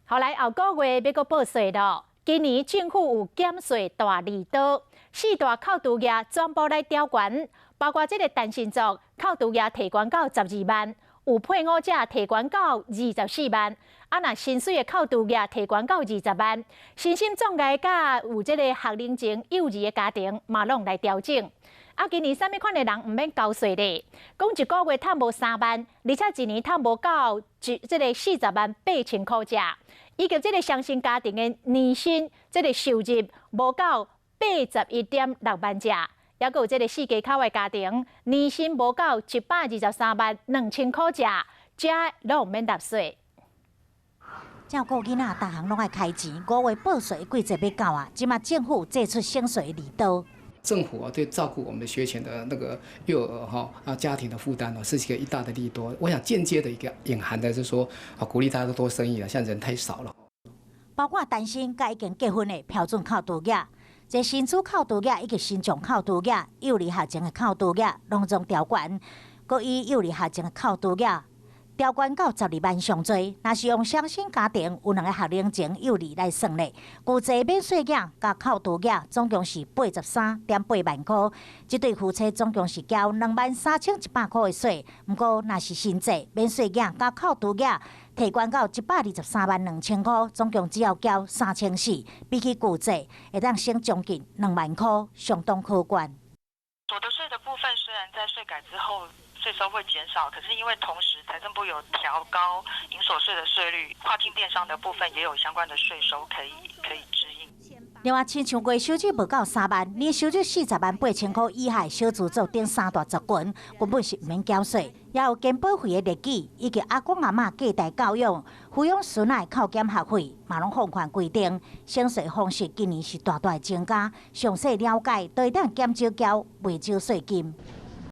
好來，後個月欲閣報稅囉。今年政府有減稅大利多，四大扣除額全部來調懸，包括這个單身族扣除額提懸到12萬，有配偶者提懸到24萬。啊，若薪水的扣除額提懸到20萬，身心障礙佮有這个學齡前幼兒的家庭嘛攏來調整。啊，今年啥物款的人毋免交稅咧？講一个月趁無3萬，而且一年趁無到這个40萬8千箍者，以及這个雙薪家庭的年薪這个收入無到81.6萬者，抑閣有這个四家口的家庭年薪無到123萬2千箍者，遮攏毋免納稅。照顧囡仔，逐項攏愛開錢。5月報稅季節欲到啊，這馬政府祭出省稅利多。政府啊，對照顧我們的學前的那個幼兒哈啊家庭的負擔呢，是一個一大的利多。我想間接的一個隱含的，就是說啊，鼓勵大家多生育啊，現在人太少了。包括單身佮已經結婚的標準扣除額，這薪資扣除額以及身障扣除額、幼兒學前的扣除額，攏總調懸，閣以幼兒學前的扣除額調懸到12萬上濟。若是用雙薪家庭有兩个學齡前幼兒來算咧，舊制免稅額佮扣除額總共是83.8萬箍，這對夫妻總共是繳23,100箍的稅。毋過若是新制免稅額佮扣除額提懸到123萬2千箍，總共只要繳3,400，比起舊制會當省將近2萬箍，相當可觀。所得稅的部分雖然在稅改之後稅收會減少，可是因為同時財政部有調高營所稅的稅率，跨境電商的部分也有相關的稅收可以支應。另外，親像月收入無夠3萬，年收入40萬8千箍以下小資族頂三大族群，根本是毋免繳稅。也有健保費的列舉，以及阿公阿嬤隔代教養、撫養孫仔的扣減學費，嘛攏放寬規定。省稅方式今年是大大增加，詳細了解，都會當減少繳袂少稅金。